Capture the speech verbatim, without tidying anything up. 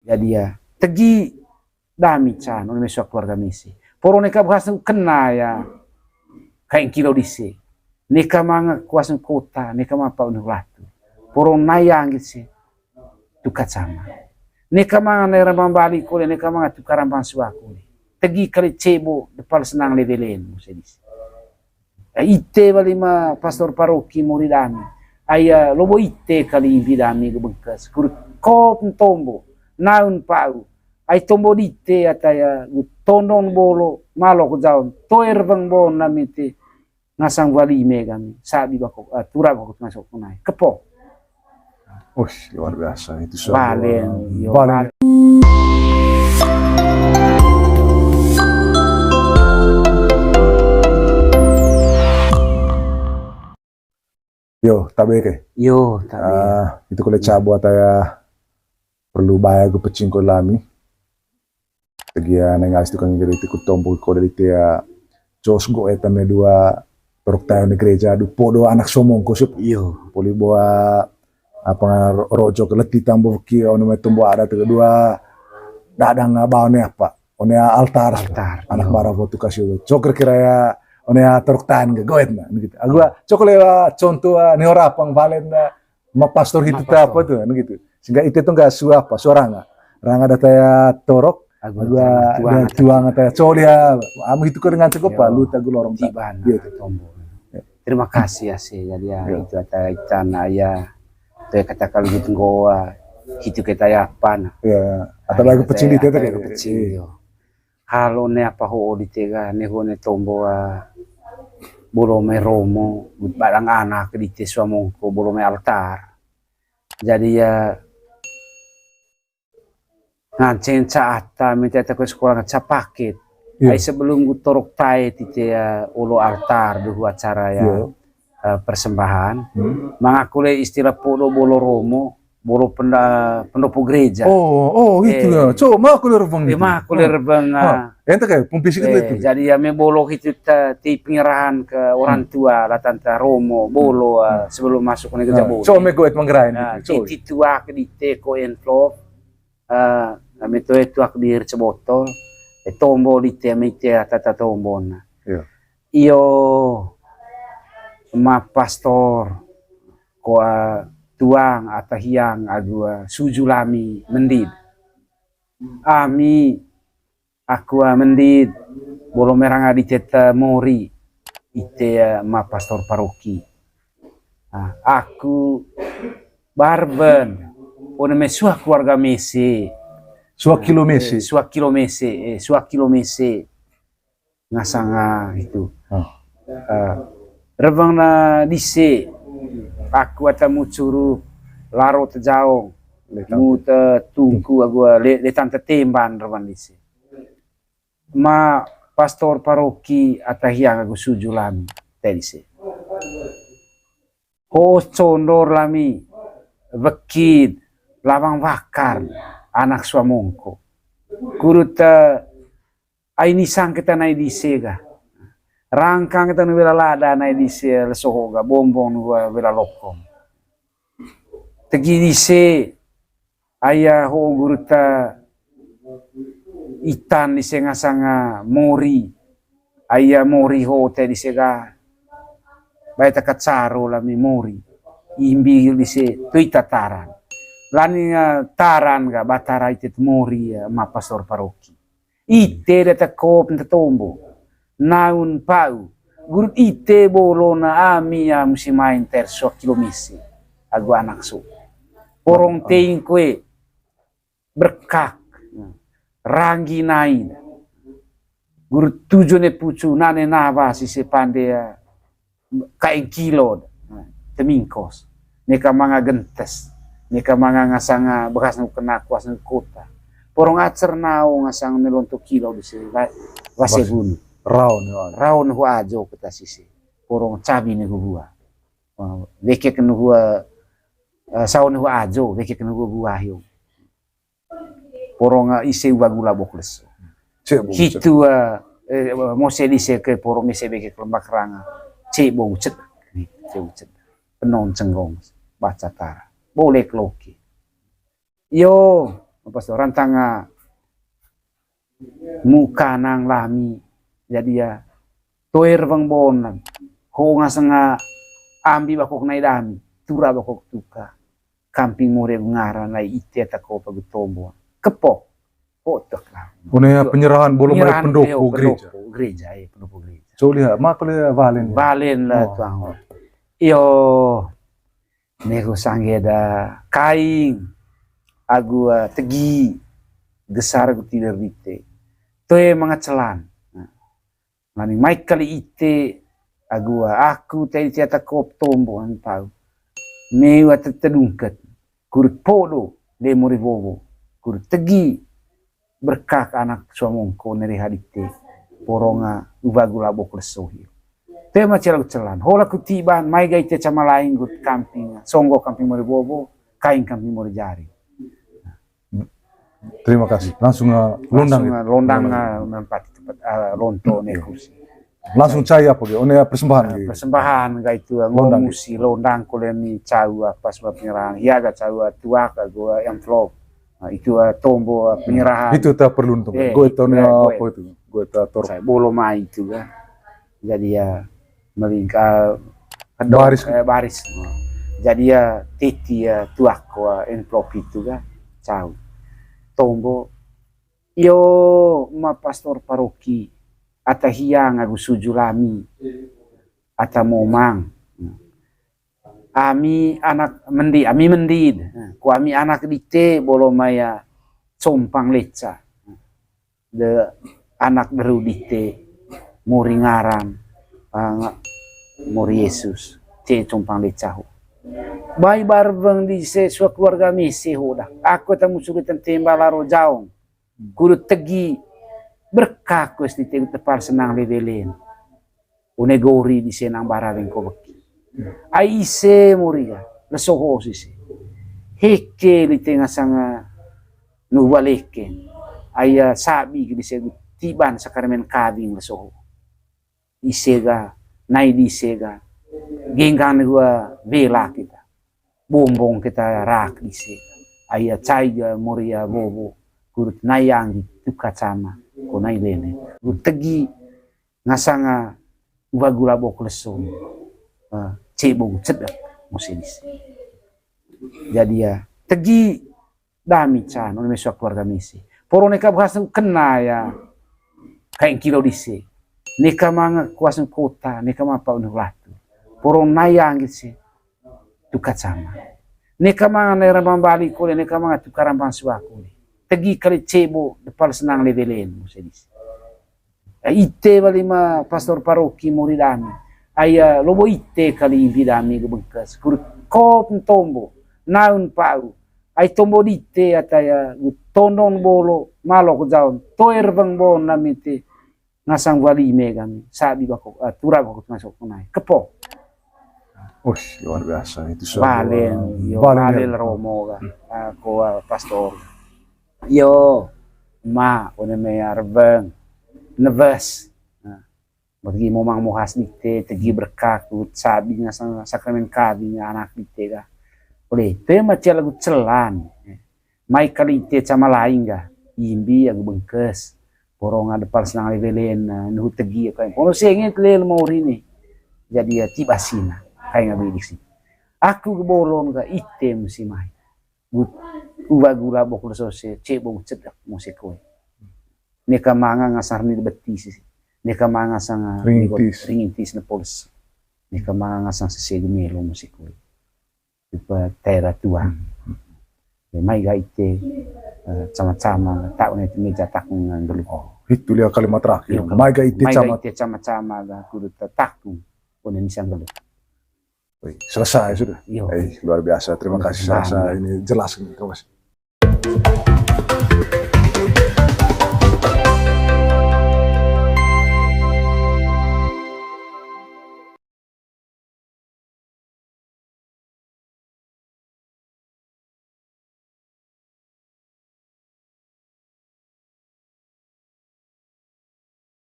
Jadi ya, tegi dami can, one mai sua keluarga mese. Poro neka bahas kena ya, kaeng kilo dise. Neka manga kuas kota, neka mapa unu latu. Poro nai anggit se, tuka cama. Neka manga nai rambang bali kole, neka manga tuka rambang sua kole. Tegi kali cebo, depal senang levelen, muse dise. Ite wali ma pastor paroki mori dami. Aya lobo ite kali imbi dami ge bengkes. Kur kop ntombo. Naun pau. Ai tombo dite ataya gu tondon bolo malok jaon. Toer weng bon nami te. Ngasang wali me kami. Sabi bakok, ah, tura bakok masuk kunai. Kepo. Wih, luar biasa itu. Balen, yo, balen. Yo, tabe ke? Yo, tabe. Ah, itu kole cabo ataya perlu baya gu pecing ko lami. Tegia neng ais tukang jadi tiku tombo ko dari tia jos go eta me dua torok tayo ni gereja du podo anak somong ko sup. Iyo. Poli boa apa nga ro- rojo ke leti tambo ki ono me tombo ada tiga dua dadang ba one apa one altar. Altar, anak iyo. Bara foto kasih coker kira ya one torok tayo ke goet na gitu. Agua cokel ya contoh ni ora pang valen na ma pastor hitu ta apa tuh anu gitu. Sehingga ite tuh nggak sua apa suaranga ranga ada taya torok. Agua tuang ada taya coli ya. Amu hitu ke dengan cukup apa lu tagu lorong tak gitu. Tombo. Terima kasih ya sih jadi ya itu ada ikan ayah. Tuh kata kalau gitu ngoa hitu kita ya apa nah. Ya, atau lagu pecil itu kayak pecil yo. Halo ne apa ho'o dite ga, ne ho ne tombo, ah, bolo mai romo, but barang anak dite sua mongko, bolo mai altar. Jadi ya, nganceng ca ata, minta ata ko sekolah ca paket. Iya. Ai sebelum gu torok tae tite ya, olo altar, duhu acara ya. Iya. Eh, persembahan, hmm, manga kole istilah podo bolo romo, bolo penda, pendopo gereja. Oh, oh, itu ya. Coba manga kole rebeng eh, gitu. Manga kole rebeng, ah. Ente kayak pun fisik itu. Jadi ya me bolo itu ti penyerahan ke orang tua, lah tanta romo, bolo, ah, sebelum masuk ke gereja bolo. Coba me goet menggerain gitu. Titi tua ke di teko envelope, eh, ame toe tuak bir cebotol, eh, tombo di te ame ite tata tombona. Iya. Iyo, ma pastor, koa tuang ata hiang agu, ah, suju lami mendid. Ami, aku, ah, mendid, bolo meranga di teta mori, ite, ah, ma pastor paroki. Ah, aku barben, one me sua keluarga mese. Sua kilo mese. Sua kilo mese, eh, sua kilo mese. Ngasanga itu. Ah. Eh, rebang na dise, aku atamu curu laro tejaong, mu te tungku agu le, letan tetemban rebang dise. Ma pastor paroki ata hiang agu suju lami, te dise. Ho condor lami, wekid, lawang wakar, anak sua mongko. Kurut, eh, ai nisang kita nai dise ga. Rangkang kita nu wela lada nai dise lesoho ga, bombong nu wela lokong. Tegi dise, aya ho guru ta itan dise ngasanga mori. Aya mori ho te dise ga. Bae ta kacaro lami mori. Imbi dise tu ita taran. Lani, ah, taran ga batara ite tu mori, ah, ma pastor paroki. Ite data kop nta tombo. Naun pau. Gurut ite bolona ami ya musim main ter sua kilo mese. Agu anak so. Porong teing kue. Berkak. Ranggi nai. Gurut tuju ne pucu nane nawa sise pande ya. Kaeng kilo, temingkos. Neka manga gentes. Neka manga ngasanga bekas nu kena kuas nu kota. Porong acer nao ngasang ne lonto kilo dise wa-, wase bunu. Raun, raun. Raun hu ajo keta sise. Porong cabi ne hu bua. Wekek ne hu, eh, saun hu ajo, wekek ne hu bua hiu. Porong, eh, ise uwa gula bokles. Hitu, eh, eh, mose dise ke porong mese beke kelembak ranga. Cebo ucet. Cebo ucet. Penon cenggong. Baca tara. Boleh keloke. Yo, Pas rantang, ah, muka nang lami, jadi ya toer wang bon, ho ngasang, ah, ambi bakok nai dami, tura bakok tuka, kamping mori agu ngaran, nai ite ata kopa gu tombo. Kepok. Kotak lah. One ya penyerahan bolo mai pendopo gereja. Gereja, eh, pendopo gereja. Coba lihat, mak lihat valen. Valen lah tuang. Iyo, neku sangge da kaing agu, eh, tegi gesar agu tiler dite. Toe manga celan. Nah, mani mai kali ite agu, eh, aku tadi tiata kop tombo ang pau. Mewa tetedungket. Kurut podo, de mori wowo. Kurut tegi berkak anak suamongko neri hadite. Poronga ubagu labo kleso hio. Te ma celagu celan. Hola ku tiban, mai ga ite cama laing gut kamping. Songgo kamping mori wowo, kaing kamping mori jari. Terima kasih. Langsung, eh, londang. Langsung, eh, londang, eh, menempati tempat, eh, lonto ne kursi. Langsung cai apa ge? One persembahan ge. Persembahan ga itu, eh, londang. Ngomusi londang kole mi cau apa sebab penyerahan. Hia ga cau, eh, tuak, eh, go, eh, amplop. Nah, itu, eh, tombo, eh, penyerahan. Itu tak perlu untuk. Eh, gue tahu eh, apa itu. Gue tak tor. Saya bolo mai itu ga. Jadi ya melingkar kedok, baris. Eh, baris. Jadi ya titi ya tuak ko, eh, amplop itu ga. Cau. Tombo. Iyo, ma pastor paroki, ata hiang agu suju lami, ata momang. Ami anak mendi, ami mendid. Ku ami anak dite bolo maya compang leca. De anak deru dite mori ngaran, ah, nga-, mori Yesus. Ce compang leca ho. Bai bareng di se sua keluarga mese ho dah. Aku tamu suri tentembala ro jaong. Kudu tegi berkah ku sti tegu tepal senang lewelen. Une gori di senang bara wengko beki. Ai ise mori ga, lesoho sise. Heke di tenga sanga nubaleke. Ai, ah, sabi di segu tiban sakramen kawing lesoho. Ise ga, nai di ise ga. Genggang hua wela kita. Bombong kita rak di ise. Ai, ah, cai ga mori, ah, bobo. Kurut nai anggi tuka cama. Ko nai lele. Kurut tegi ngasanga uwa gula bok leso. Ah, cebo cedek mose di ise. Jadi ya, tegi dami can, one mai sua keluarga mese. Poro neka bahas kena ya, kaing kilo di ise. Neka manga kuas kota, neka mapa unu latu. Poro nai anggi ise, tuka cama. Neka manga nai rambang bali kole, neka manga tuka rambang sua kole. Tegi kali cebo, depal senang lewelen, mose di ise. Ite wali ma pastor paroki mori dami. Ai, ah, lobo ite kali imbi dami ge bengkes. Kur kop tombo, naun pau. Ai tombo dite ata ya, gu tondon bolo, malok jaon, toer weng bon nami te. Ngasang wali me kami, sabi bakok, ah, tura bakok masuk nai. Kepo. Wih, luar biasa itu. Balen, yo, balen, balen ya. Romo ga, ah, ko, ah, pastor. Yo, ma, one mai arbeng, nebes. Nah, bagi momang mohas dite, tegi berkakut, sabi ngasang sakramen kawing anak dite ga. Ole, te ma cia lagu celan. Mai kali ite cama laing ga, imbi agu bengkes. Poronga depal senang lewelen, nah, nuhu tegi aku. Pono senge lel mori ni. Jadi ya tiba sina, kaing agu idik si. Aku ge bolon ga ite musi mai. Uwa gula bok leso se, cebo cedek mose koe. Neka manga ngasang ni beti si. Neka manga sanga ringintis. Ringintis ne poles. Neka manga ngasang sese gemelo mose koe. Tipe tera tuang. Hmm. Ya, mai ga ite, eh, cama-cama, tak ne meja tak nganggeluh. Oh, itu lia kalimat terakhir. Iya, mai ga ite cama-cama ga kudu tetakung. One ni sanggeluh. Wih, selesai sudah. Iya. Eh, luar biasa. Terima kasih. Selesai. Ini jelas ini. Terima kasih.